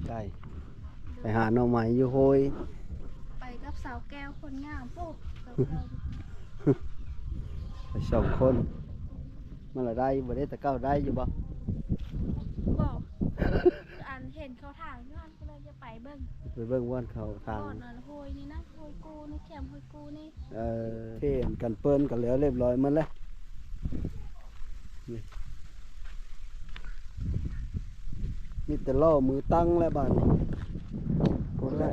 ໄກ ໄປຫາໜໍ່ໄມ້ຢູ່ໂຮຍ ໄປກັບສາວແກ້ວຄົນງາມ ໂອ້ ສາວແກ້ວ ໄປສອງຄົນ ມັນລະໄດ້ຢູ່ບໍ່ເດ້ ແຕ່ເກົ່າໄດ້ຢູ່ບໍ່? ບໍ່ ອັນເຫັນເຂົາຖາງຢູ່ຫັ້ນ ກໍເລີຍຈະໄປເບິ່ງ ໄປເບິ່ງບ່ອນເຂົາຖາງ ບ່ອນອັນຫ້ວຍນີ້ນະ ຫ້ວຍກູນີ້ ແຄມຫ້ວຍກູນີ້ ເອີ ເທກັນເປີ້ນກໍແລ້ວລຽບຮ້ອຍໝົດແລ້ວ ນີ້ ມີແຕ່ລໍ້ມືຕັ້ງແລ້ວບາດນີ້ ພຸ້ນແຫຼະ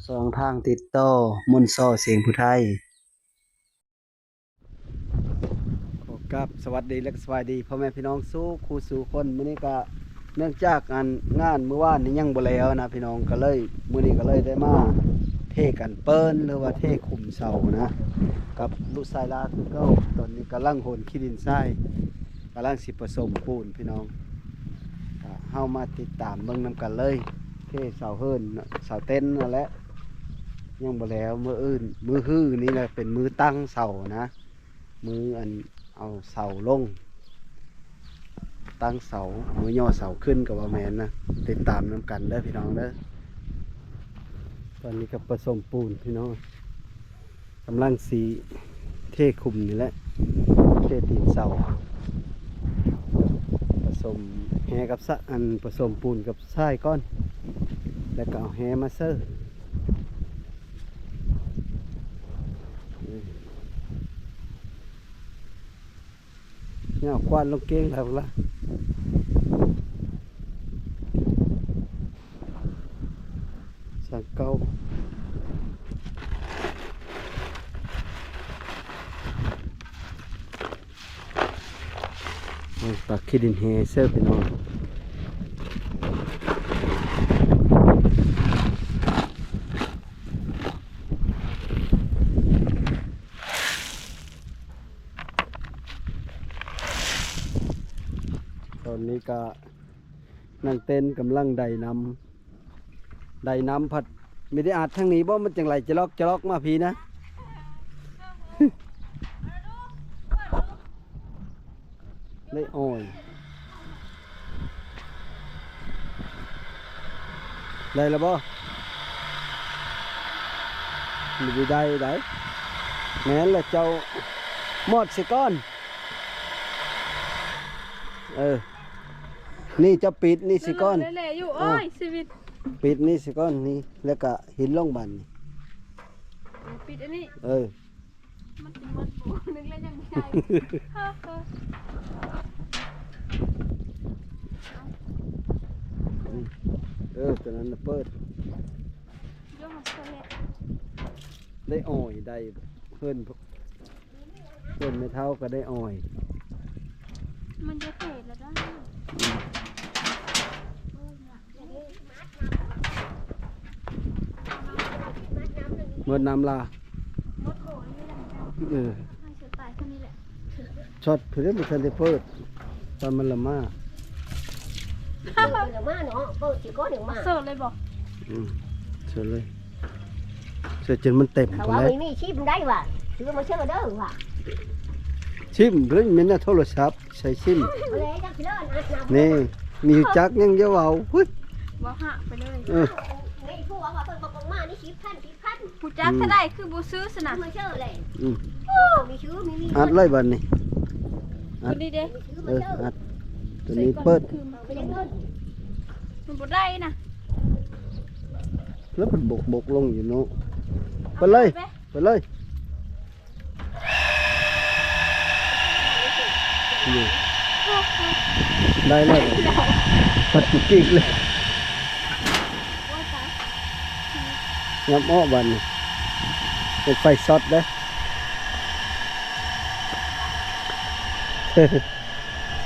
ຊ່ອງທາງຕິດຕໍ່ ມົນຊໍ ສຽງຜູ້ໄທ. ຂໍກາບສະຫວັດດີ ແລະ ສະບາຍດີພໍ່ແມ່ພີ່ນ້ອງສູ່ຄູ່ສູ່ຄົນ. ມື້ນີ້ກະເນື່ອງຈາກອັນງານມື້ວານນີ້ຍັງບໍ່ແລ້ວນະພີ່ນ້ອງ ກະເລີຍ ມື້ນີ້ກະເລີຍໄດ້ມາເທກັນເປີ້ນ ຫຼືວ່າເທຂຸມເສົານະ ກັບລູກຊາຍຫຼ້າຄືເກົ່າ. ຕອນນີ້ກຳລັງໂຫນຂີ້ດິນຊາຍ ກຳລັງຊິປະສົມປູນພີ່ນ້ອງ ກະເຮົາມາຕິດຕາມເບິ່ງນຳກັນເລີຍ. ເທເສົາເຮືອນ ເສົາເຕັນນັ້ນແຫຼະ ຍັງບໍ່ແລ້ວ. ມື້ອື່ນ ມື້ຮືນີ້ແຫຼະເປັນມື້ຕັ້ງເສົານະ ມື້ອັນເອົາເສົາລົງ ຕັ້ງເສົາ ມື້ຍໍ້ເສົາຂຶ້ນກໍວ່າແມ່ນນະ. ຕິດຕາມນຳກັນເດີພີ່ນ້ອງເດີ. ຕອນນີ້ກໍປະສົມປູນພີ່ນ້ອງ ກຳລັງຊິເທຂຸມນີ້ແຫຼະ ເທຕີນເສົາ ປະສົມແຮ່ກັບສະ ອັນປະສົມປູນກັບຊາຍກ່ອນ ແລ້ວກໍເອົາແຮ່ມາເຊີ. ເອົາຂວານລົງເກງແລ້ວລະ ສາມເກົ້າ ຕັກຂີ້ດິນແຮ່ເສີບພີ່ນ້ອງ. ຕອນນີ້ກະນາງເຕັ້ນກຳລັງໄດນຳ ໄດນຳພັດ ມີໄດ້ອັດທາງນີ້ບໍ່ ມັນຈັ່ງໄຫຼຈະລອກຈະລອກມາພີ້ນະ. ໄດ້ອ້ອຍ ໄດ້ລະບໍ່? ບໍ່ໄດ້ໃດ. ແມ່ນລະ ເຈົ້າມອດຊິກ່ອນ. ເອີ ນີ້ເຈົ້າປິດນີ້ຊິກ່ອນ. ເອີ ປິດນີ້ຊິກ່ອນນີ້ ແລ້ວກະຫີນລົງບາດນີ້. ປິດອັນນີ້ ເອີ. ມັນຊິໝົດບໍ່? ນຶກແລ້ວຍັງໃຫຍ່. ເອີ ຕົວນັ້ນນະເປີດ. ໄດ້ອ້ອຍ ໄດ້ເພິ່ນ ເພິ່ນແມ່ເຖົ້າກໍໄດ້ອ້ອຍ. ມັນຈະເພດແລ້ວໄດ໋. ໝົດນ້ຳລະ. ເອີ ຊັອດເພິ່ນບໍ່ທັນໄດ້ເປີດ ຕອນມັນລະມາ ລະມາເນາະ ເປີດຊິກ່ອນຈັ່ງມາ ເສີດເລີຍບໍ່? ອືມ ເສີດເລີຍ ເສີດຈົນມັນເຕັມ. ເຂົາວ່າ ບໍ່ມີຊິມໄດ້ວ່າ ຖືມາເຊີເດີວ່າ ຊິມເພິ່ນແມ່ນໂທລະສັບ ໃສ່ຊິມ. ນີ້ ນີ້ຈັກຍັງຢ່າເວົ້າ ຫຸ້ຍ ເວົ້າຫາໄປເລີຍ. ເອີ ນີ້ຜູ້ວ່າເພິ່ນບໍ່ອອກມານີ້ ສິບພັນ ສິບພັນ ຮູ້ຈັກເທົ່າໃດຄືບໍ່ຊື້ຊັ້ນນະ ມາເຊີແຫຼະ. ອືມ ມີຊື່ ມີ ມີ ອັດເລີຍບາດນີ້ ອັດ ຕົວນີ້ເດ້. ເອີ ອັດ ຕົວນີ້ເປີດ ມັນບໍ່ໄດ້ນະ ແລ້ວເພິ່ນບົກໆລົງຢູ່ເນາະ. ໄປເລີຍ ໄປເລີຍ. ນີ້ ໄດ້ແລ້ວ ປັດກິກເລີຍ. ຍາມອອກບາດນີ້ ເປັນໄຟຊັອດເດ້.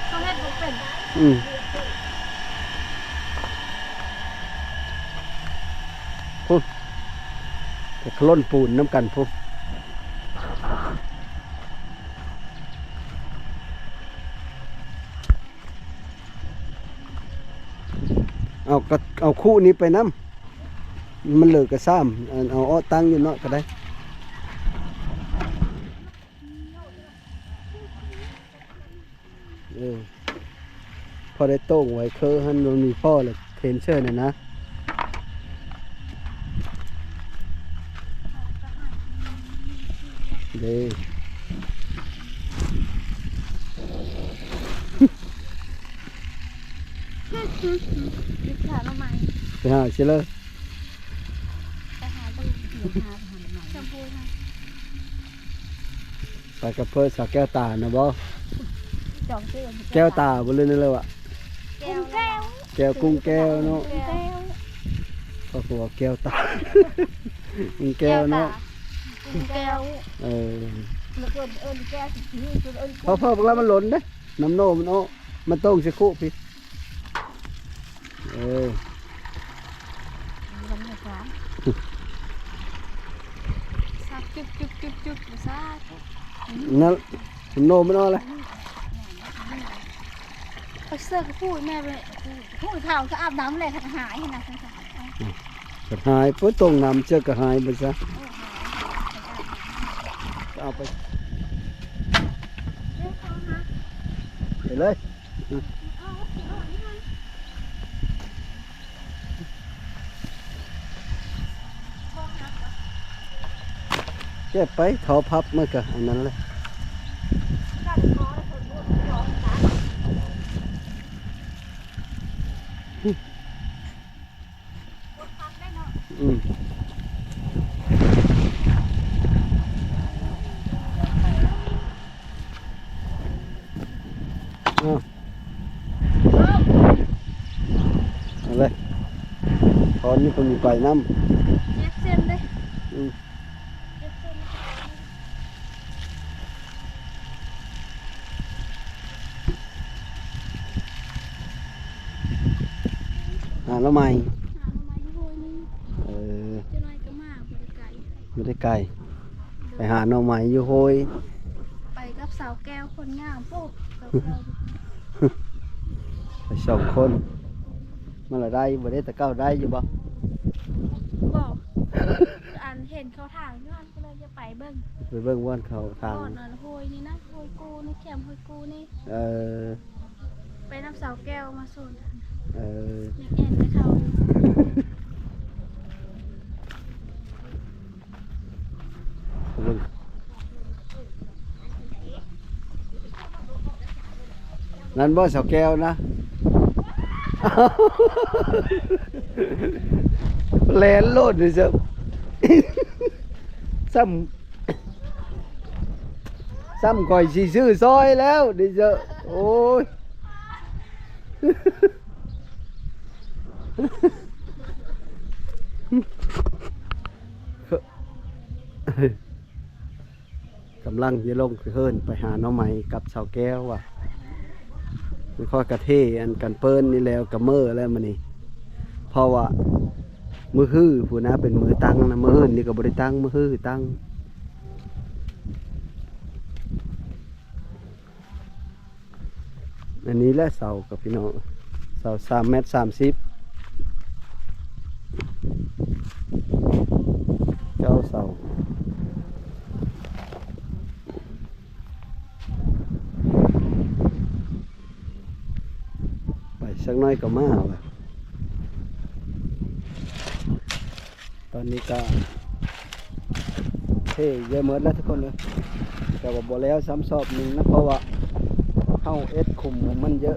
ເຂົາເຮັດບໍ່ເປັນ. ອືມ ພຸ້ນ ໄປຂະຫຼົ່ນປູນນຳກັນພຸ້ນ. ເອົາ ກະເອົາຄຸນີ້ໄປນຳ ມັນເລີກະຊ້ຳ ເອົາເອົາຕັ້ງຢູ່ເນາະກະໄດ້. ພໍໄດ້ໂຕ່ງໄວ້ເຄີຫັ້ນ ມັນມີພໍແລ້ວເທນເຊີນນະ ເດ້ ໄປຫາໜໍ່ໄມ້ ໄປຫາຊິເລີຍ ໄປຫາຢູ່ ໄປຫາ ໄປຫາໜໍ່ໄມ້ ແຊມພູນະ ໄປກັບເພິ່ນສາວແກ້ວຕານະບໍ່? ຈອງຊື່ ແກ້ວຕາບໍ່ ຫຼືແນວໃດວະ? ແກ້ວ ກຸ້ງແກ້ວ ແກ້ວ ກຸ້ງແກ້ວເນາະ ກຸ້ງແກ້ວ ເພາະວ່າແກ້ວຕາ ກຸ້ງແກ້ວເນາະ ກຸ້ງແກ້ວ ເອີ ເພິ່ນເອີ້ນແກ້ວ ເພິ່ນເອີ້ນ ເພິ່ນເອີ້ນ ເພິ່ນເອີ້ນ ເພິ່ນ ເພິ່ນ ເພິ່ນ ມັນຫຼົ່ນເດ້ ນ້ຳໂນມັນອອກ ມັນໂຕ່ງໃສ່ຄຸພີ້. ເອີ ສາທຸ ສາທຸ ໄປເສື້ອກະຜູ້ແມ່ໄປ ຜູ້ເຖົ້າກະອາບນ້ຳແຫຼະ ທັກຫາຍຫັ້ນນະ ທັກຫາຍ ທັກຫາຍ ໂອ້ຍ ຕົງນ້ຳເສື້ອກະຫາຍເບິດຊະ ເອົາໄປ ໄປເລີຍ. ເກັບໄປ ເທົ້າພັບມັນກະອັນນັ້ນແຫຼະ ອືມ ເອົາ ເອົາເລີຍ ຖອນນີ້ເພິ່ນມີໄປນຳ ເຈັບເສັ້ນເດ້ ອືມ ເຈັບເສັ້ນ. ຫາໜໍ່ໄມ້ ຫາໜໍ່ໄມ້ຢູ່ໂຮຍນີ້ ເອີ ຈັກໜ້ອຍກະມາ ບໍ່ໄດ້ໄກ ບໍ່ໄດ້ໄກ ໂດຍ ໄປຫາໜໍ່ໄມ້ຢູ່ໂຮຍ ໄປກັບສາວແກ້ວຄົນງາມ ໂອ້ ສາວແກ້ວ ໄປສອງຄົນ ມັນລະໄດ້ຢູ່ບໍ່ເດ້ ແຕ່ເກົ່າໄດ້ຢູ່ບໍ່? ບໍ່ ອັນເຫັນເຂົາຖາງຢູ່ຫັ້ນ ກະເລີຍຢາກໄປເບິ່ງ ໄປເບິ່ງບ່ອນເຂົາຖາງ ບ່ອນອັນໂຮຍນີ້ນະ ໂຮຍກູ່ນີ້ ແຄມໂຮຍກູ່ນີ້ ເອີ ໄປນຳສາວແກ້ວມາສວນ ເອີ ຍັງແອ່ນແຕ່ເຂົາຢູ່ ນັ້ນບໍ່ສາວແກ້ວນະ ແລ່ນໂລດນີ້ເຊີ ຊ້ຳ ຊ້ຳຂ້ອຍຊິຊື້ຊອຍແລ້ວນີ້ເຊີ ໂອ້ຍ ກຳລັງຈະລົງເຫີນໄປຫາໜໍ່ໄມ້ກັບສາວແກ້ວວ່າ ຂ້ອຍກະເທອັນກັນເປີ້ນນີ້ແລ້ວກະເມີແລ້ວມື້ນີ້ ເພາະວ່າມື້ຮືພຸ້ນນະ ເປັນມື້ຕັ້ງນະ ມື້ອື່ນນີ້ກະບໍ່ໄດ້ຕັ້ງ ມື້ຮືຕັ້ງ. ອັນນີ້ແຫຼະເສົາກັບພີ່ນ້ອງ ເສົາສາມແມັດສາມສິບ ເຈົ້າເສົາ ໄປສັກໜ້ອຍກະມາວ່າ. ຕອນນີ້ກະເທເຍອະໝົດແລ້ວທຸກຄົນເອີຍ ແຕ່ວ່າບໍ່ແລ້ວຊ້ຳສອບໜຶ່ງນະ ເພາະວ່າເຮົາເອັດຂຸມມັນເຍອະ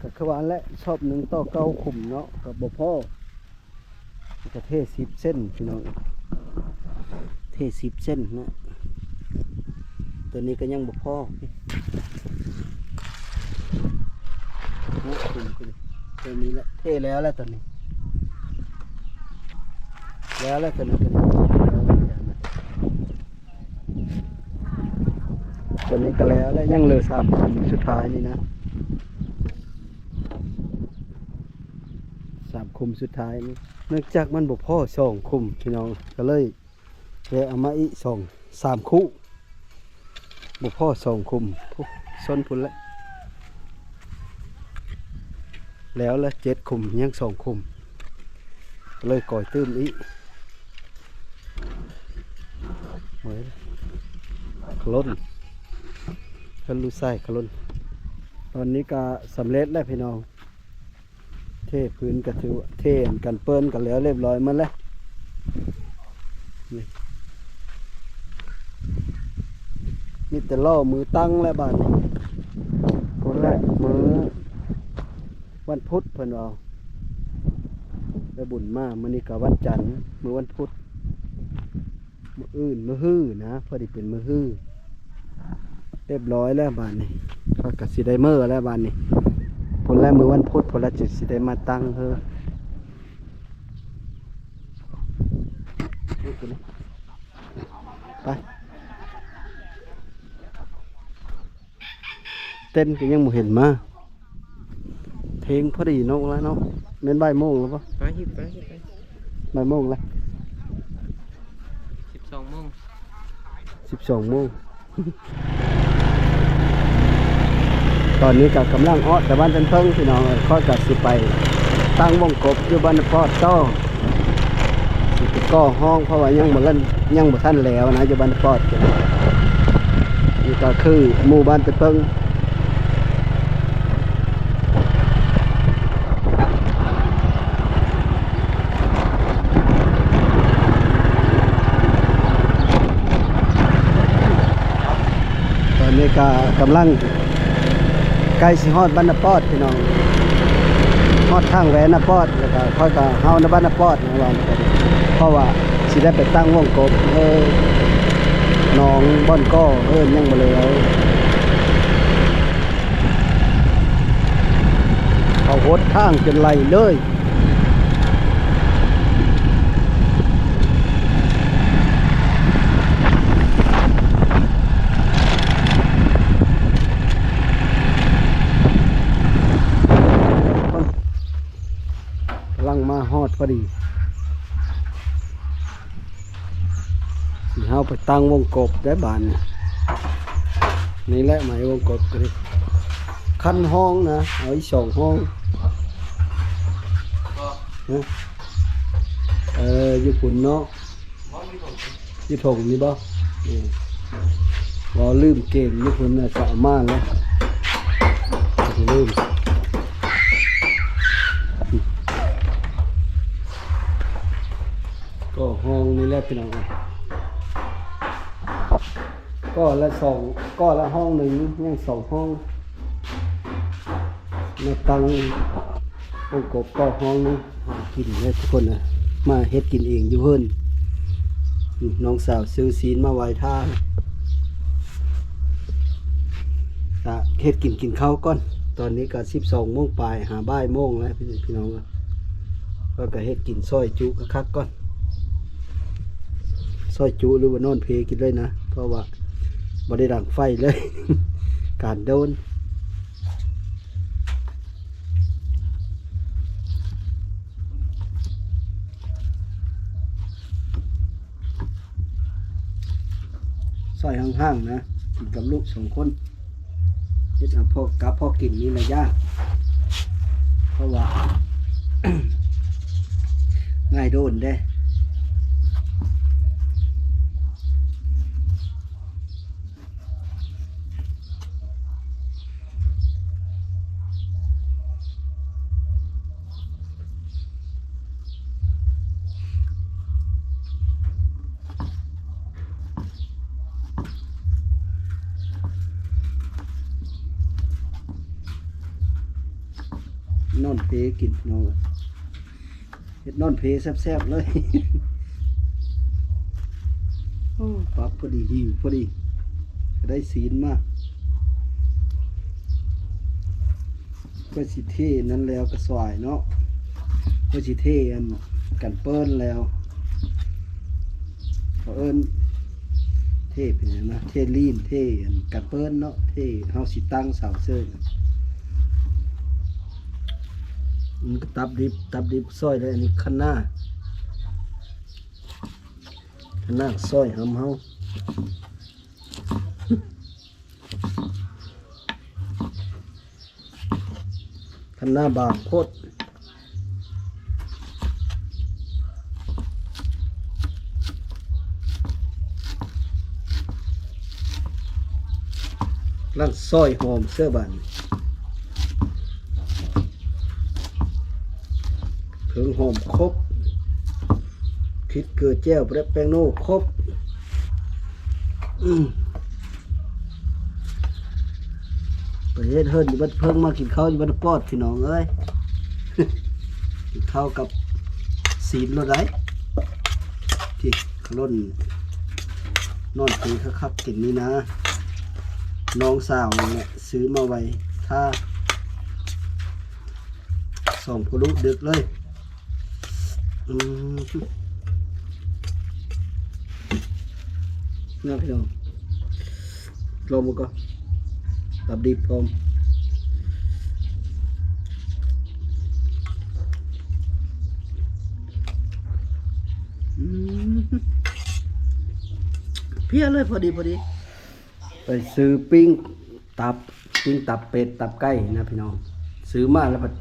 ກະຄືວ່າຫັ້ນແຫຼະ ສອບໜຶ່ງຕໍ່ເກົ້າຂຸມເນາະ ກະບໍ່ພໍ ກະເທສິບເສັ້ນພີ່ນ້ອງ ເທສິບເສັ້ນນະ. ຕົວນີ້ກະຍັງບໍ່ພໍ ຕົວນີ້ແຫຼະ ເທແລ້ວແຫຼະຕົວນີ້ ແລ້ວແຫຼະຕົວນີ້ ຕົວນີ້ກະແລ້ວແຫຼະ ຍັງເຫຼືອສາມຂຸມສຸດທ້າຍນີ້ນະ ສາມຂຸມສຸດທ້າຍນີ້ ເນື່ອງຈາກມັນບໍ່ພໍສອງຂຸມພີ່ນ້ອງ ກະເລີຍ ແລະເອົາມາອີກສອງສາມຄູ່ ບໍ່ພໍສອງຂຸມ ໂອ້ ຊົນພຸ້ນແຫຼະ ແລ້ວລະເຈັດຂຸມ ຍັງສອງຂຸມ ເລີຍກ່ອຍຕື່ມອີກ ໂອ້ຍ ຂະຫຼົ່ນ ເພິ່ນລູກຊາຍຂະຫຼົ່ນ. ຕອນນີ້ກະສຳເລັດແລ້ວພີ່ນ້ອງ ເທພື້ນກະຖືວ່າ ເທອັນກັນເປິ້ນກະແລ້ວລຽບລ້ອຍໝົດແລ້ວ ນີ້ ມີແຕ່ລໍມືຕັ້ງແລ້ວບາດນີ້ ພຸ້ນແຫຼະ ມື້ວັນພຸດເພິ່ນວ່າ ໄດ້ບຸນມາ ມື້ນີ້ກະວັນຈັນ ມື້ວັນພຸດ ມື້ອື່ນ ມື້ຮືນະ ພໍດີເປັນມື້ຮື ລຽບລ້ອຍແລ້ວບາດນີ້ ຂ້ອຍກະຊິໄດ້ເມືອແລ້ວບາດນີ້ ພຸ້ນແຫຼະ ມື້ວັນພຸດພຸ້ນລະ ຈຶ່ງຊິໄດ້ມາຕັ້ງເຮີ ໄປ ເຕັນກໍຍັງບໍ່ເຫັນມາ ເພງພໍດີເນາະ ລະເນາະ ແມ່ນບ່າຍໂມງແລ້ວບໍ່? ໄປ ໄປ ໄປ ບ່າຍໂມງແລ້ວ ສິບສອງໂມງ ສິບສອງໂມງ ຕອນນີ້ກໍກຳລັງເອາະແຕ່ບ້ານເທິງໆ ພີ່ນ້ອງເອີຍ ຂ້ອຍກໍຊິໄປຕັ້ງວົງກົບຢູ່ບ້ານນາປອດຕໍ່ ຊິໄປກໍ່ຫ້ອງ ເພາະວ່າຍັງບໍ່ທັນ ຍັງບໍ່ທັນແລ້ວນະ ຢູ່ບ້ານນາປອດ ນີ້ກໍຄືໝູ່ບ້ານເທິງໆ ຕອນນີ້ກໍກຳລັງໃກ້ຊິຮອດບ້ານນາປອດພີ່ນ້ອງ ຮອດທາງແວນາປອດ ແລ້ວກໍຂ້ອຍກໍເຮົາໃນບ້ານນາປອດ ເພາະວ່າຊິໄດ້ໄປຕັ້ງວົງກົບ ເອີ ໜອງບ່ອນກໍເອີ້ນຫຍັງບໍ່ເລີຍ ເຂົາຫົດທາງຈົນໄຫຼເລີຍ ກຳລັງມາຮອດພໍດີ ຊິເຮົາໄປຕັ້ງວົງກົບໄດ້ບາດນີ້ ນີ້ແຫຼະໝາຍວົງກົບກໍໄດ້ ຄັນຫ້ອງນະ ເອົາອີກສອງຫ້ອງ ຮະ ເອີ ຢູ່ພຸ້ນເນາະ ຢູ່ຖົງນີ້ບໍ່? ເອີ ບໍ່ ລືມເກງຢູ່ພຸ້ນນະ ສາມາດແລ້ວ ລືມ ກໍຫ້ອງນີ້ແຫຼະພີ່ນ້ອງເອີຍ ກໍລະສອງ ກໍລະຫ້ອງໜຶ່ງ ຍັງສອງຫ້ອງ ມາຕັ້ງອົງກົບກໍຫ້ອງໜຶ່ງ ຫາກິນເດີທຸກຄົນເອີຍ ມາເຮັດກິນເອງຢູ່ເຮືອນ ນ້ອງສາວຊື້ຊີ້ນມາໄວ້ຖ້າ ກະເຮັດກິນ ກິນເຂົ້າກ່ອນ ຕອນນີ້ກະສິບສອງໂມງປາຍ ຫາບ່າຍໂມງແລ້ວພີ່ນ້ອງ ແລ້ວກະເຮັດກິນຊອຍຈຸຄັກໆກ່ອນ ຊອຍຈຸ ຫຼືວ່ານອນເພກິນເລີຍນະ ເພາະວ່າບໍ່ໄດ້ດັງໄຟເລີຍ ການໂດນ ຊອຍຫ່າງໆນະ ກິນກັບລູກສອງຄົນ ເຮັດເອົາພໍກັບພໍກິນນີ້ລະຢ່າ ເພາະວ່າ ງ່າຍໂດນເດ້ ນອນເພກິນເນາະ ເຮັດນອນເພແຊບໆເລີຍ ໂອ້ ປັບພໍດີ ຫິວພໍດີ ກໍໄດ້ຊີ້ນມາ ກໍຊິເທນັ້ນແລ້ວກໍສວາຍເນາະ ກໍຊິເທອັນກັນເປິ້ນແລ້ວ ເຂົາເອີ້ນເທເປັນຫຍັງນະ ເທລີນ ເທອັນກັນເປິ້ນເນາະ ເທເຮົາຊິຕັ້ງເສົາເສີມ ມັນກໍຕັບດິບ ຕັບດິບຊອຍໄດ້ ອັນນີ້ຄະນ້າ ຄະນ້າຊອຍຫຳເຮົາ ຄະນ້າບາງໂພດ ກຳລັງຊອຍຫອມເສື້ອບາດນີ້. ຫອມຄົບ ຄິດເກືອແຈ່ວ ແປງໂນຄົບ ອືມ ໄປເຮັດເຮືອນຢູ່ບ້ານເພິງ ມາກິນເຂົ້າຢູ່ບ້ານປອດ ພີ່ນ້ອງເອີຍ ກິນເຂົ້າກັບຊີ້ນໂລດໃດ໋ ທີ່ຂະຫຼົ່ນ ນອນຕີຄັກໆ ກິນນີ້ນາ ນ້ອງສາວນີ້ແຫຼະ ຊື້ມາໄວ້ຖ້າ ສອງພໍ່ລູກດຶກເລີຍ ອືມ ນະພີ່ນ້ອງ ລອງເບິ່ງກ່ອນ ຕັບດິບພ້ອມ ອືມ ເພຍເລີຍ ພໍດີ ພໍດີ. ໄປຊື້ປີ້ງຕັບ ປີ້ງຕັບເປັດ ຕັບໄກ່ນະພີ່ນ້ອງ ຊື້ມາແລ້ວພັດ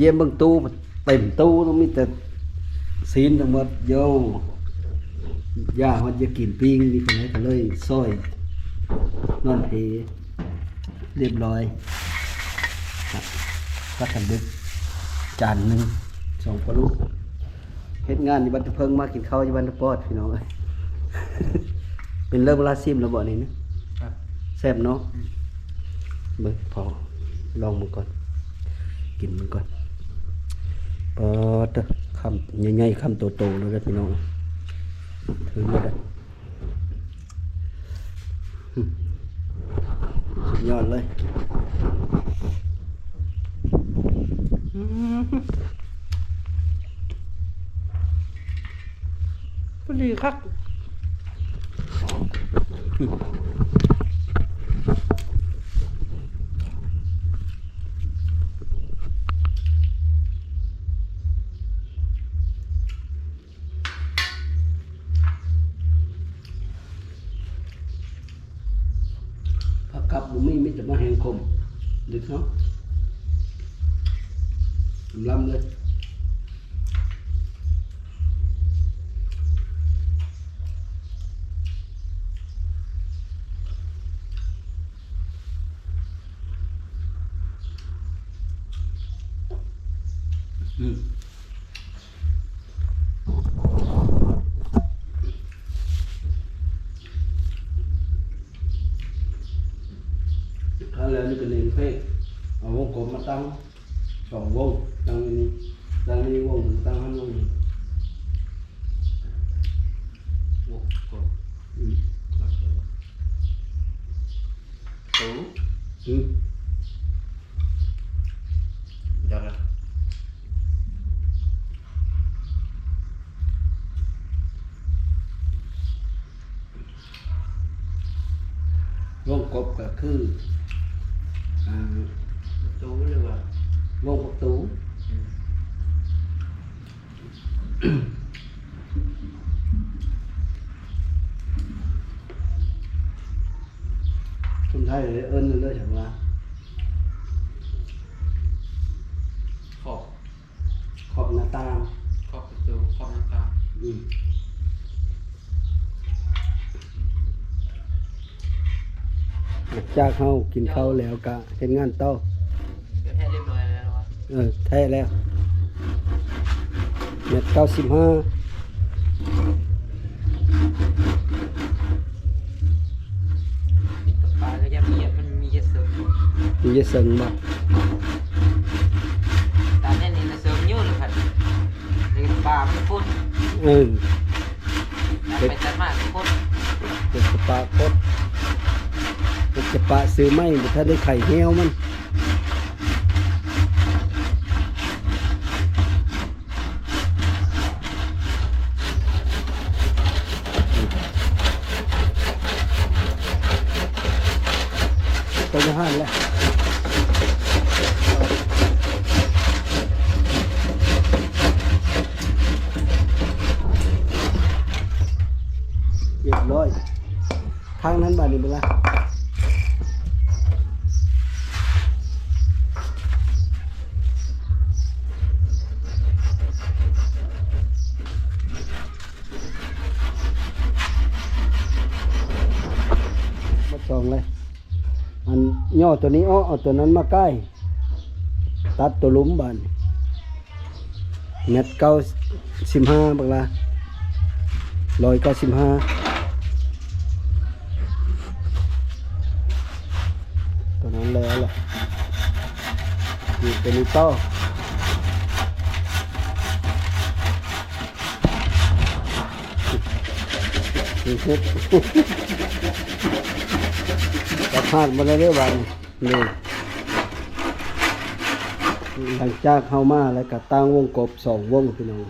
ຢ້ຽມເບິ່ງຕູ້ ພັດເຕັມຕູ້ ມີແຕ່ຊີ້ນທັງໝົດ ໂຢ ຢ້ານວ່າຈະກິນປີ້ງນີ້ ກໍເລີຍຊ່ອຍນອນເພ ຮຽບຮ້ອຍ ພັກກັນດຶກ ຈານໜຶ່ງ ສອງພໍ່ລູກ. ເຮັດງານຢູ່ບ້ານຕະເພິງ ມາກິນເຂົ້າຢູ່ບ້ານຕະປອດ ພີ່ນ້ອງເອີຍ ເປັນເລີ່ມລາຊີມແລ້ວບໍ່ນີ້ນະ? ແຊບເນາະ ອືມ ເບິ່ງ ພໍລອງເບິ່ງກ່ອນ ກິນເບິ່ງກ່ອນ ປາດເດີ ຄຳໃຫຍ່ໆ ຄຳໂຕໆ ເລີຍເດີພີ່ນ້ອງ ຖືກແລ້ວເດີ. ສຸດຍອດເລີຍ ອືມ ພໍດີຄັກ ຜັກກັບບໍ່ມີ ມີແຕ່ໝາກແຮງຂົມ ດຶກເນາະ ລຳເລີຍ ອືມ. ຖ້າແລ້ວນີ້ກໍເລັງເພກ ເອົາວົງກົບມາຕັ້ງສອງວົງ ຕັ້ງນີ້ ຕັ້ງນີ້ວົງໜຶ່ງ ຕັ້ງຫັ້ນວົງໜຶ່ງ ວົງກົບ ອືມ. ຕູ ອືມ ຈັກລະ ວົງກົບກໍຄື ອ່າ ປະຕູ ຫຼືວ່າ ວົງປະຕູ ອືມ. ຄົນໄທເອີ້ນເລີຍ ເອີ້ນຈັ່ງວ່າ ຂອບ ຂອບໜ້າຕ່າງ ຂອບປະຕູ ຂອບໜ້າຕ່າງ ອືມ. ຫຼັງຈາກເຮົາກິນເຂົ້າແລ້ວກະເຮັດງານຕໍ່ ແທ້ຮຽບຮ້ອຍແລ້ວຫວາ? ເອີ ແທ້ແລ້ວ ແມັດເກົ້າສິບຫ້າ ປາກໍຢ່າມຽບ ມັນມີເຢັດເສີງ ມີເຢັດເສີງບໍ່? ຕາມແນ່ນີ້ນະເສີງຢູ່ລະພັດ ຫຼືປາມັນພຸ້ນ ເອີ. ໄປຕັດມາໂຄດ ເປັນສະປະໂຄດ ເປັນສະປະຊື້ໃໝ່ ບໍ່ທັນໄດ້ໄຂແຮ້ວມັນ ເປັນອາຫານແຫຼະ. ຮຽບຮ້ອຍ ທາງນັ້ນບາດນີ້ເບິ່ງລະ ໝົດສອງເລີຍ ອັນຫຍໍ້ໂຕນີ້ອອກ ເອົາໂຕນັ້ນມາກ່າຍ ຕັດໂຕລຸ່ມບາດນີ້. ແມັດເກົ້າສິບຫ້າ ບັກຫຼ້າ ຮ້ອຍເກົ້າສິບຫ້າ ຕົວນັ້ນແລ້ວລະ ຢູ່ຕົວນີ້ຕໍ່ ນີ້ເຮັດ ສະພາບບໍ່ໄດ້ເດີບາດນີ້. ນີ້ ຫຼັງຈາກເຮົາມາແລ້ວກະຕັ້ງວົງກົບສອງວົງພີ່ນ້ອງ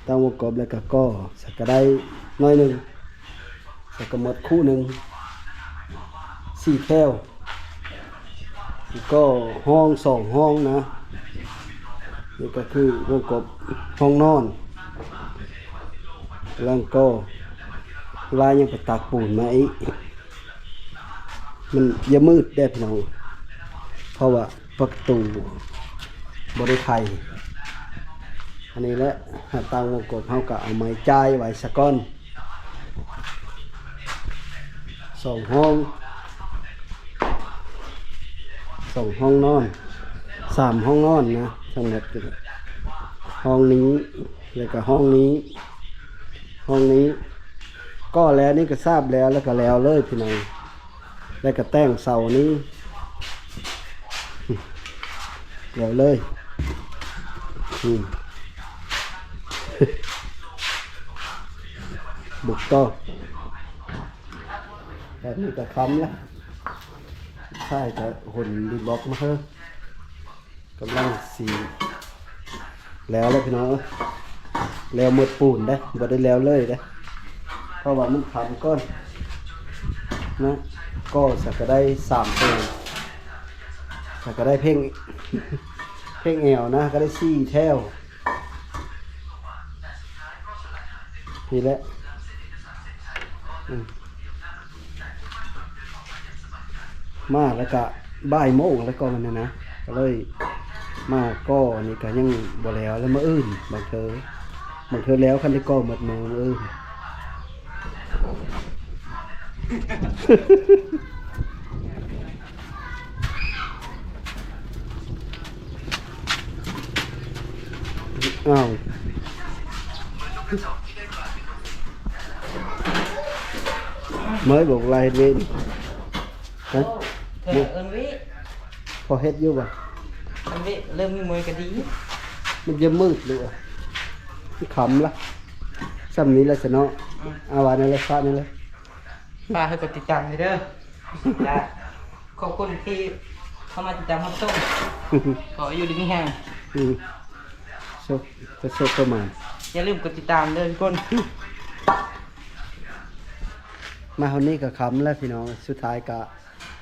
ຕັ້ງວົງກົບແລ້ວກະກໍ່ ສະກະໄດ້ໜ້ອຍໜຶ່ງ ສະກະໝົດຄູ່ໜຶ່ງ ສີ່ແຖວ ກໍ່ຫ້ອງສອງຫ້ອງນະ ນີ້ກະຄືວົງກົບຫ້ອງນອນ ຫຼັງກໍ່ ລາຍຍັງໄປຕັກປູນມາອີກ. ມັນຢ່າມືດເດ້ພີ່ນ້ອງ ເພາະວ່າປະຕູບໍ່ໄດ້ໄຂ ອັນນີ້ແຫຼະ ຖ້າຕັ້ງວົງກົບເຮົາກະເອົາໄມ້ຈ່າຍໄວ້ສາກ່ອນ ສອງຫ້ອງ ສອງຫ້ອງນອນ ສາມຫ້ອງນອນນະ ທັງໝົດ ຫ້ອງນີ້ ແລ້ວກະຫ້ອງນີ້ ຫ້ອງນີ້ ກໍ່ແລ້ວນີ້ກະສາບແລ້ວ ແລ້ວກະແລ້ວເລີຍພີ່ນ້ອງ ແລ້ວກະແຕ່ງເສົານີ້ ແລ້ວເລີຍ ອືມ ບຸກຕໍ່ ແບບນີ້ກະຄ່ຳລະ ທ້າຍກະຂົນດິນບລັອກມາເຮີ ກຳລັງຊິແລ້ວແລ້ວພີ່ນ້ອງເອີຍ ແລ້ວໝົດປູນເດ້ ບໍ່ໄດ້ແລ້ວເລີຍເດ້ ເພາະວ່າມັນຄ່ຳກ່ອນນະ ກໍ່ສະກະໄດ້ສາມແຖວ ສະກະໄດ້ເພງ ເພງແອວນະ ກະໄດ້ສີ່ແຖວ ນີ້ແຫຼະ ອືມ ມາແລ້ວກະບ່າຍໂມງແລ້ວກໍມັນນະ ກະເລີຍມາກໍ່ ອັນນີ້ກະຍັງບໍ່ແລ້ວ ແລ້ວມື້ອື່ນບາງເທື່ອ ບາງເທື່ອແລ້ວຄັນໄດ້ກໍ່ໝົດມື້ມື້ອື່ນ ອ້າວ ເມີຍບອກລາເຮັດເວນ ຮະ ເອີນເວ ພໍເຮັດຢູ່ບໍ່? ເອີນເວ ເລີ່ມມີເມີຍກະດີ ມັນຈະມືດຫຼືວ່າ ມັນຄ່ຳລະ ຊ່ຳນີ້ລະຊະເນາະ ອືມ ອາ ວ່າແນວລະ ຝາກແນວລະ ຝາກໃຫ້ກົດຕິດຕາມເດີ ຈ້າ ຂອບຄຸນທີ່ເຂົ້າມາຕິດຕາມຮັບຊົມ ຂໍຢູ່ດີມີແຮງ ອືມ ໂຊກ ໂຊກປະມານ ຢ່າລືມກົດຕິດຕາມເດີທຸກຄົນ ມາຮອດນີ້ກະຄ່ຳແລ້ວພີ່ນ້ອງ ສຸດທ້າຍກະ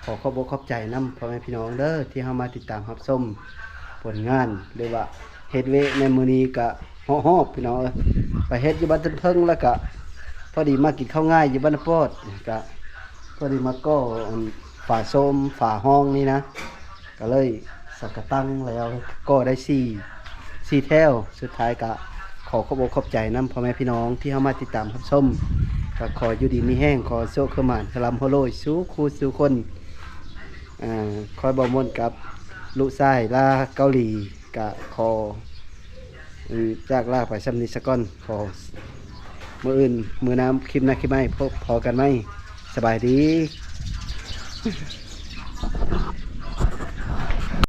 ຂໍຂອບອົກຂອບໃຈນຳພໍ່ແມ່ພີ່ນ້ອງເດີ ທີ່ເຂົ້າມາຕິດຕາມຮັບຊົມຜົນງານ ຫຼືວ່າເຮັດວຽກໃນມື້ນີ້ກະ ເຫາະຮອບພີ່ນ້ອງເອີຍ ໄປເຮັດຢູ່ບ້ານຕົ້ນເຜິ້ງ ແລ້ວກະພໍດີມາກິນເຂົ້າງາຍຢູ່ບ້ານນາປອດ ກະພໍດີມາກໍ່ອັນຝາໂຊມຝາຫ້ອງນີ້ນະ ກະເລີຍສະກະຕັ້ງແລ້ວ ກໍ່ໄດ້ສີ່ ສີ່ແຖວ ສຸດທ້າຍກະຂໍຂອບອົກຂອບໃຈນຳພໍ່ແມ່ພີ່ນ້ອງທີ່ເຂົ້າມາຕິດຕາມຮັບຊົມ ກະຂໍຢູ່ດີມີແຮງ ຂໍໂຊກຄືໝານ ຄະລຳໂຮລວຍສູ່ຄູ່ສູ່ຄົນ ອາ ຂ້ອຍບ່າວມົນກັບລູກຊາຍລາເກົາຫຼີ ກະຂໍ ອືມ ຈາກລາໄປຊ່ຳນີ້ສາກ່ອນ ຂໍ ມື້ອື່ນ ມື້ໜ້າ ຄລິບໜ້າ ຄລິບໃໝ່ ພົບພໍ້ກັນໃໝ່ ສະບາຍດີ.